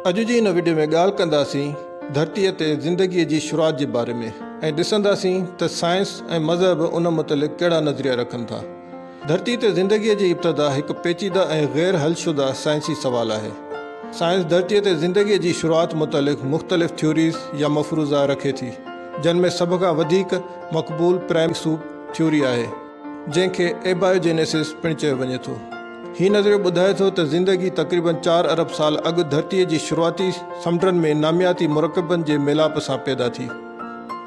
اڄ جي هن وڊيو ۾ ڳالهه ڪنداسين ڌرتيء تي زندگيء جي شروعات جي باري ۾ ۽ ڏسنداسين ته سائنس ۽ مذهب ان متعلق ڪهڙا نظريا رکن ٿا. ڌرتيء تي زندگيء جي ابتدا هڪ پيچيده ۽ غير حل شده سائنسي سوال آهي. سائنس ڌرتيء تي زندگيء جي شروعات متعلق مختلف ٿيوريز يا مفروضا رکي ٿي، جن ۾ سڀ کان وڌيڪ مقبول پرائم سوپ ٿيوري آهي. جنهن کي ايبايوجينيسس پڻ چيو وڃي ٿو. هي نظريو ٻڌائي ٿو ته زندگي تقريبن چار ارب سال اڳ ڌرتيء جي شروعاتي سمنڊن ۾ نامياتي مرڪبن جي ميلاپ سان پيدا ٿي.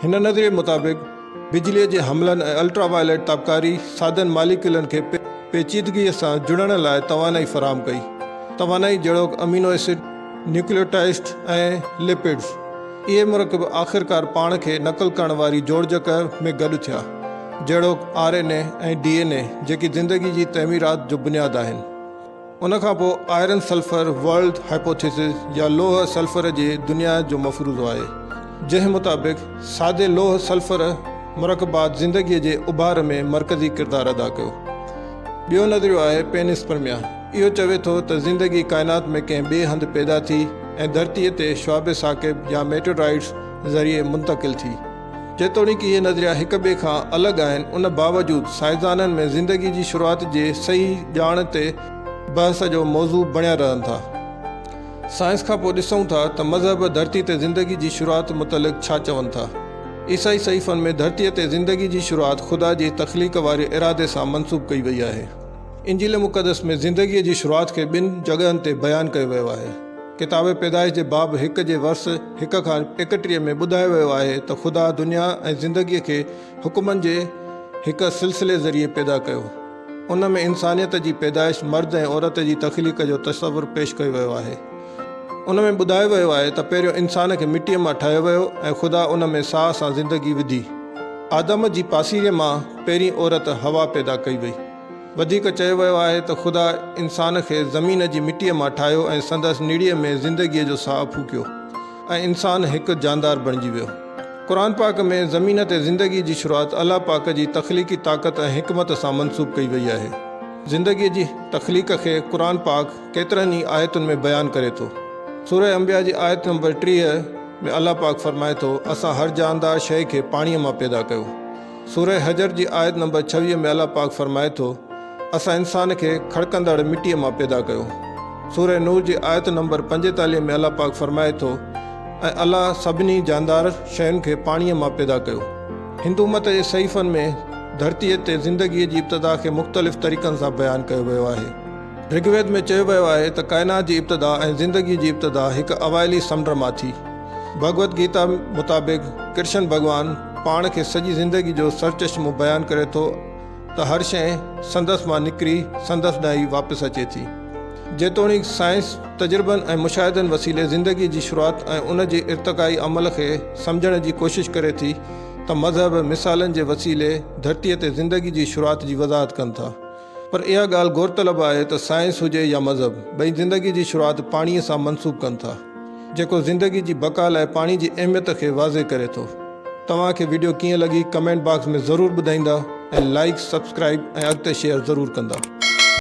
هن نظريي مطابق بجليء جي حملن ۽ الٽرا وائليٽ تابڪاري سادن ماليڪيولن کي پيچيدگيء سان جڙڻ لاء توانائي فراهم ڪئي. توانائي جهڙوڪ امينو ايسڊ، نيوڪليوٽائيڊز ۽ لپڊز. اهي مرڪب آخرڪار پاڻ کي نقل ڪرڻ واري جوڙجڪ ۾ گڏ ٿيا، جهڙوڪ آر اين اي ۽ ڊي اين اي، جيڪي زندگي جي تعميرات جو بنياد آهن. ان کان پوء آئرن سلفر ورلڊ هائپوٿيسز يا لوهه سلفر جي دنيا جو مفروضو آهي، جنهن مطابق سادي لوهه سلفر مرڪبات زندگيء جي اڀار ۾ مرڪزي ڪردار ادا ڪيو. ٻيو نظريو آهي پينسپرميا. اهو چوي ٿو ته زندگي ڪائنات ۾ ڪنهن ٻئي هنڌ پيدا ٿي ۽ ڌرتيء تي شهاب ثاقب يا ميٽيورائيٽس ذريعي منتقل ٿي. جيتوڻيڪ اهي نظريا هڪ ٻئي کان الڳ آهن، ان باوجود سائنسدانن ۾ زندگي جي شروعات جي صحيح ڄاڻ تي بحث جو موضوع بڻيا رهن ٿا. سائنس کان پوء ڏسون ٿا ته مذهب ڌرتي تي زندگي جي شروعات متعلق ڇا چون ٿا. عيسائي صحيفن ۾ ڌرتيء تي زندگي جي شروعات خدا جي تخليق واري ارادي سان منسوب ڪئي وئي آهي. انجيل مقدس ۾ زندگيء جي شروعات کي ٻن جڳهن تي بيان ڪيو ويو آهي. ڪتاب پيدائش جي باب هڪ جي ورس هڪ کان 31 ۾ ٻڌايو ويو آهي ته خدا دنيا ۽ زندگيء کي حڪمن جي هڪ سلسلي ذريعي پيدا ڪيو. ان ۾ انسانيت جي پيدائش، مرد ۽ عورت جي تخليق جو تصور پيش ڪيو ويو آهي. ان ۾ ٻڌايو ويو آهي ته پهريون انسان کي مٽيء مان ٺاهيو ويو ۽ خدا ان ۾ ساهه سان زندگي وڌي. آدم جي پاسيري مان پهرين عورت حوا پيدا ڪئي وئي. وڌيڪ چيو ويو آهي ته خدا انسان کي زمين جي مٽيء مان ٺاهيو ۽ سندس نڙيء ۾ زندگيء جو ساهه ڦوڪيو ۽ انسان هڪ جاندار بڻجي ويو. قرآن پاڪ ۾ زمين تي زندگيء جي شروعات الله پاڪ جي تخليقي طاقت ۽ حڪمت سان منسوب ڪئي وئي آهي. زندگيء جي تخليق کي قرآن پاڪ ڪيترن ئي آيتن ۾ بيان ڪري ٿو. سوره انبياء جي آيت نمبر 30 ۾ الله پاڪ فرمائي ٿو، اسان هر جاندار شيء کي پاڻيء مان پيدا ڪيو. سوره حجر جي آيت نمبر 26 ۾ الله پاڪ فرمائي ٿو، اسان انسان کي کڙڪندڙ مٽيء مان پيدا ڪيو. سوره نور جي آيت نمبر 45 ۾ الله پاڪ فرمائي ٿو، ۽ الله سڀني جاندار شين کي پاڻيء مان پيدا ڪيو. هندو مت جي صحيفن ۾ ڌرتيء تي زندگيء جي ابتدا کي مختلف طريقن سان بيان ڪيو ويو آهي. رگ ويد ۾ چيو ويو آهي ته ڪائنات جي ابتدا ۽ زندگيء جي ابتدا هڪ اوائلي سمنڊ مان ٿي. ڀڳوت گيتا مطابق ڪرشن ڀڳوان پاڻ کي سڄي زندگي جو سرچشمو بيان ڪري ٿو ته هر شيء سندس مان نڪري سندس ڏانهن ئي واپس اچي ٿي. جيتوڻيڪ سائنس تجربن ۽ مشاهدن وسيلي زندگيء جي شروعات ۽ ان جي ارتقائي عمل کي سمجهڻ جي ڪوشش ڪري ٿي ته مذهب مثالن جي وسيلي ڌرتيء تي زندگي جي شروعات جي وضاحت ڪن ٿا. پر اها ڳالهه غور طلب آهي ته سائنس هجي يا مذهب، ٻئي زندگي جي شروعات پاڻيء سان منسوب ڪن ٿا، جيڪو زندگي جي بقا لاء پاڻي جي اهميت کي واضح ڪري ٿو. توهان کي وڊيو ڪيئن لڳي ڪمينٽ باڪس ۾ ضرور ٻڌائيندا ۽ لائيڪ، سبسڪرائيب ۽ اڳتي شيئر ضرور ڪندا.